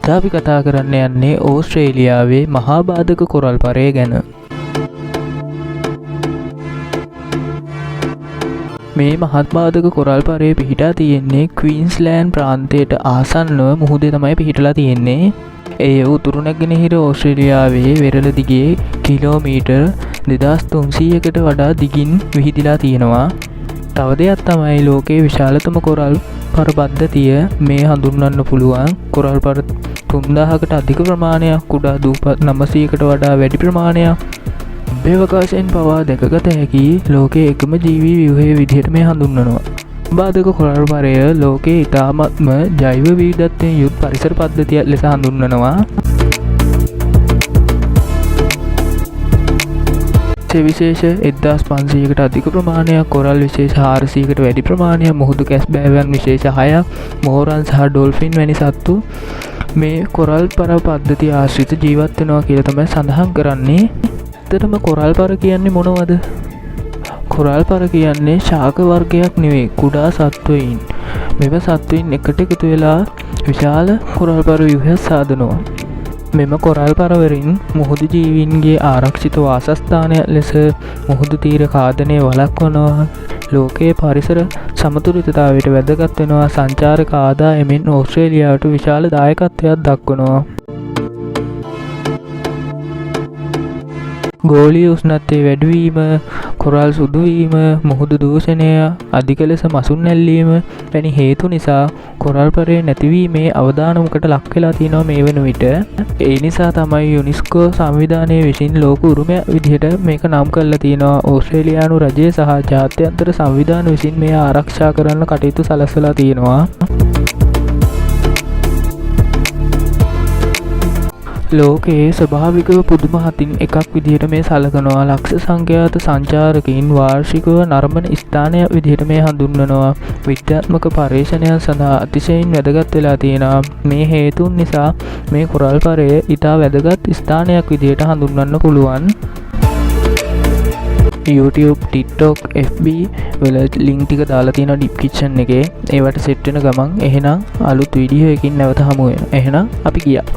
අද අපි කතා කරන්න යන්නේ ඕස්ට්‍රේලියාවේ මහා බාධක කොරල් පරය ගැන. මේ මහත් බාධක කොරල් පරය පිහිටා තියෙන්නේ ක්වීන්ස්ලෑන්ඩ් ප්‍රාන්තයට ආසන්නව මුහුදේ තමයි පිහිටලා තියෙන්නේ. එය උතුරු නැගෙනහිර ඕස්ට්‍රේලියාවේ වෙරළ දිගේ කිලෝමීටර් 2300කට වඩා දිගින් විහිදිලා තියෙනවා. තව දෙයක් තමයි ලෝකයේ විශාලතම කොරල් පර පද්ධතිය මේ හඳුන්වන්න පුළුවන්. කොරල් පර 3000කට අධික ප්‍රමාණයක්, කුඩා දූපත් 900කට වඩා වැඩි ප්‍රමාණයක් අභ්‍යවකාශයෙන් පවා දැකගත හැකි ලෝකයේ එකම ජීවී ව්‍යුහය විදිහට මේ හඳුන්වනවා. බාධක කොරල් පරය ලෝකයේ ඉතාමත්ම ජෛව විවිධත්වයෙන් යුත් පරිසර පද්ධතියක් ලෙස හඳුන්වනවා. විශේෂ 1500කට අධික ප්‍රමාණයක් කොරල් විශේෂ 400කට වැඩි ප්‍රමාණයක්, මුහුදු කැස්බෑවන් විශේෂ 6ක්, මෝරන් සහ ඩොල්ෆින් වැනි සත්තු මේ කොරල් පර පද්ධතිය ආශ්‍රිත ජීවත් වෙනවා කියලා තමයි සඳහන් කරන්නේ. ඇත්තටම කොරල් පර කියන්නේ මොනවද? කොරල් පර කියන්නේ ශාක වර්ගයක් නෙවෙයි, කුඩා සත්වයින්. මෙම සත්වයින් එකට එකතු වෙලා විශාල කොරල් පර ව්‍යුහයක් සාදනවා. මෙම කොරල් පරවරින් මුහුදු ජීවීන්ගේ ආරක්ෂිත වාසස්ථානයක් ලෙස මුහුදු තීර ඛාදනය වළක්වනවා, ලෝකයේ පරිසර සමතුලිතතාවයට වැදගත් වෙනවා, සංචාරක ආදායමෙන් ඕස්ට්‍රේලියාවට විශාල දායකත්වයක් දක්වනවා. ගෝලීය උෂ්ණත්වයේ වැඩිවීම, කොරල් සුදුවීම, මුහුදු දූෂණය, අධික ලෙස මසුන් ඇල්ලීම වැනි හේතු නිසා කොරල් පරය නැතිවීමේ අවදානමකට ලක් වෙලා තියෙනවා මේ වන විට. ඒ නිසා තමයි යුනෙස්කෝ සංවිධානය විසින් ලෝක උරුමයක් විදිහට මේක නම් කරලා තියෙනවා. ඕස්ට්‍රේලියානු රජය සහ ජාත්‍යන්තර සංවිධාන විසින් මෙය ආරක්ෂා කරන්න කටයුතු සලස්වලා තියෙනවා. ලෝකයේ ස්වභාවිකව පුදුම හතින් එකක් විදිහට මේ සලකනවා. ලක්ෂ සංඛ්‍යාත සංචාරකයින් වාර්ෂිකව නරඹන ස්ථානයක් විදිහට මේ හඳුන්වනවා. විද්‍යාත්මක පර්යේෂණයන් සඳහා අතිශයින් වැදගත් වෙලා තියෙනවා. මේ හේතුන් නිසා මේ කොරල් පරය ඉතා වැදගත් ස්ථානයක් විදිහට හඳුන්වන්න පුළුවන්. YouTube, TikTok, FB වල ලින්ක් ටික දාලා තියෙනවා ඩිස්ක්‍රිප්ෂන් එකේ. ඒවට සෙට් වෙන ගමන් එහෙනම් අලුත් වීඩියෝ එකකින් නැවත හමු වෙනවා. එහෙනම් අපි ගියා.